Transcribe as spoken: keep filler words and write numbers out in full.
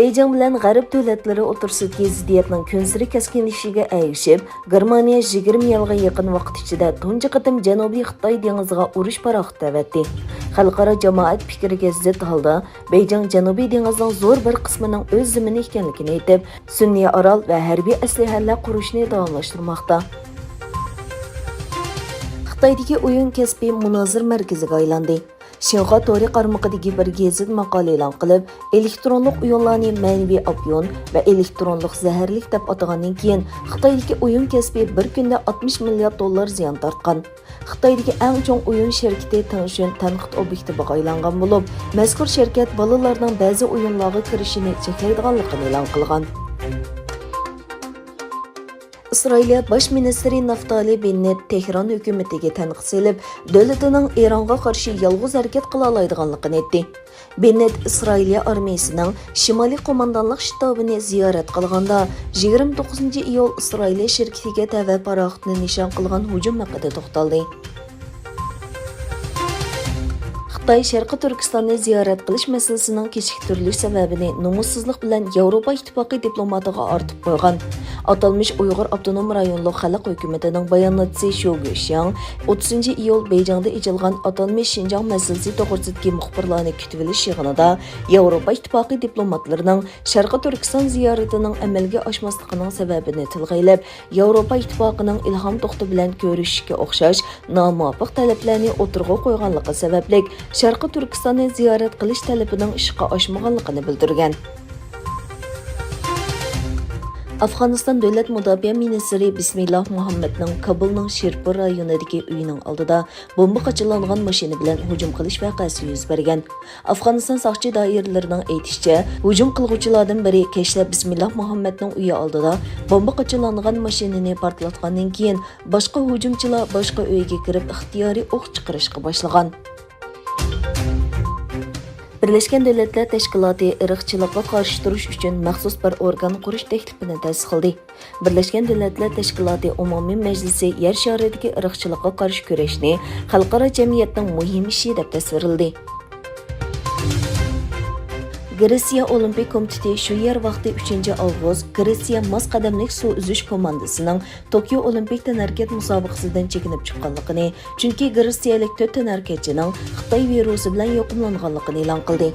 بېيجىڭ بىلەن غەرب دۆلەتلىرى ئوتتۇرىسىدىكى زىددىيەتنىڭ كۈنسېرى كەسكىنلىشىشىگە ئەگىشىپ، گېرمانىيە يىگىرمە يىلغا يېقىن ۋاقىت ئىچىدە تۇنجى قېتىم جەنۇبىي خىتاي دېڭىزىغا ئۇرۇش پاراخوتى ئەۋەتتى. خەلقئارا جامائەت پىكرىگە زىت ھالدا، بېيجىڭ جەنۇبىي دېڭىزنىڭ زور بىر قىسمىنىڭ ئۆز زېمىنى ئىكەنلىكىنى ئېيتىپ، سۈنئىي ئارال ۋە ھەربىي ئەسلىھەلەر قۇرۇشنى داۋاملاشتۇرماقتا. خىتايدىكى ئويۇن كەسپى مۇنازىرە مەركىزىگە ئايلاندى. شىنخۇا تورى قارمىقىدىكى بىر گېزىت ماقالە ئېلان قىلىپ، ئېلېكترونلۇق ئويۇنلارنى مەنىۋى ئاپيون ۋە ئېلېكترونلۇق زەھەرلىك دەپ ئاتىغاندىن كېيىن، خىتايدىكى ئويۇن كەسپى بىر كۈندە ئاتمىش مىليارد دوللار زىيان تارتقان. خىتايدىكى ئەڭ چوڭ ئويۇن شىركىتى تېڭشۈن تەنقىد ئوبيېكتىغا ئايلانغان بولۇپ، مەزكۇر شىركەت بالىلارنىڭ بەزى ئويۇنلارغا كىرىشىنى چەكلەيدىغانلىقىنى ئېلان قىلغان. ئىسرائىلىيە باش مىنىستىرى نافتالى بېننېت تېھران ھۆكۈمىتىگە تەنقىد سېلىپ، دۆلىتىنىڭ ئىرانغا قارشى يالغۇز ھەرىكەت قىلالايدىغانلىقىنى ئېيتتى. بېننېت ئىسرائىلىيە ئارمىيىسىنىڭ شىمالىي قوماندانلىق شتابىنى زىيارەت قىلغاندا، يىگىرمە توققۇزىنچى ئىيۇل ئىسرائىلىيە شىركىتىگە تەۋە پاراخوتنى نىشان قىلغان ھۇجۇم ھەققىدە توختالدى. خىتاي شەرقىي تۈركىستاننى زىيارەت قىلىش مەسىلىسىنىڭ كېچىكتۈرۈلۈش سەۋەبىنى نومۇسسىزلىق بىلەن ياۋروپا ئىتتىپاقى دىپلوماتىغا ئارتىپ قويغان. ئاتالمىش ئۇيغۇر ئاپتونوم رايونلۇق خەلق ھۆكۈمىتىنىڭ باياناتچىسى شو گۈشياڭ ئوتتۇزىنچى ئىيۇل بېيجىڭدا ئېچىلغان ئاتالمىش شىنجاڭ مەسىلىسى توغرىسىدىكى مۇخبىرلارنى كۈتۈۋېلىش يىغىنىدا ياۋروپا ئىتتىپاقى دىپلوماتلىرىنىڭ شەرقىي تۈركىستان زىيارىتىنىڭ ئەمەلگە ئاشماسلىقىنىڭ سەۋەبىنى تىلغا ئېلىپ، ياۋروپا ئىتتىپاقىنىڭ ئىلھام توختى بىلەن كۆرۈشۈشكە ئوخشاش نامۇۋاپىق تەلەپلەرنى ئوتتۇرىغا قويغانلىقى سەۋەبلىك، شەرقىي تۈركىستاننى زىيارەت قىلىش تەلىپىنىڭ ئىشقا ئاشمىغانلىقىنى بىلدۈرگەن. ئافغانىستان دۆلەت مۇداپىئە مىنىستىرى بىسمىللا مۇھەممەدنىڭ كابۇلنىڭ شىرپۇر رايونىدىكى ئۆيىنىڭ ئالدىدا بومبا قاچىلانغان ماشىنا بىلەن ھۇجۇم قىلىش ۋەقەسى يۈز بەرگەن. ئافغانىستان ساقچى دائىرىلىرىنىڭ ئېيتىشىچە، ھۇجۇم قىلغۇچىلاردىن بىرى كەچلەپ بىسمىللا مۇھەممەدنىڭ ئۆيى ئالدىدا بومبا قاچىلانغان ماشىنىنى پارتلاتقاندىن كېيىن، باشقا ھۇجۇمچىلار باشقا ئۆيگە كىرىپ، ئىختىيارىي ئوق چىقىرىشقا باشلىغان. بىرلەشكەن دۆلەتلەر تەشكىلاتى ئىرقچىلىققا قارشى تۇرۇش ئۈچۈن مەخسۇس بىر ئورگان قۇرۇش تەكلىپىنى تەستىقلىدى. بىرلەشكەن دۆلەتلەر تەشكىلاتى ئومۇمىي مەجلىسى يەر شارىدىكى ئىرقچىلىققا قارشى كۈرەشنى خەلقئارا جەمئىيەتنىڭ مۇھىم ئىشى دەپ تەسۋىرلىدى. گرېتسىيە ئولىمپىك كومىتېتى شۇ يەر ۋاقتى ئۈچىنچى ئاۋغۇست گرېتسىيە ماس قەدەملىك سۇ ئۈزۈش كوماندىسىنىڭ توكيو ئولىمپىك تەنھەرىكەت مۇسابىقىسىدىن چېكىنىپ چىققانلىقىنى، چۈنكى گرېتسىيەلىك تۆت تەنھەرىكەتچىنىڭ خىتاي ۋىرۇسى بىلەن يۇقۇملانغانلىقىنى ئېلان قىلدى.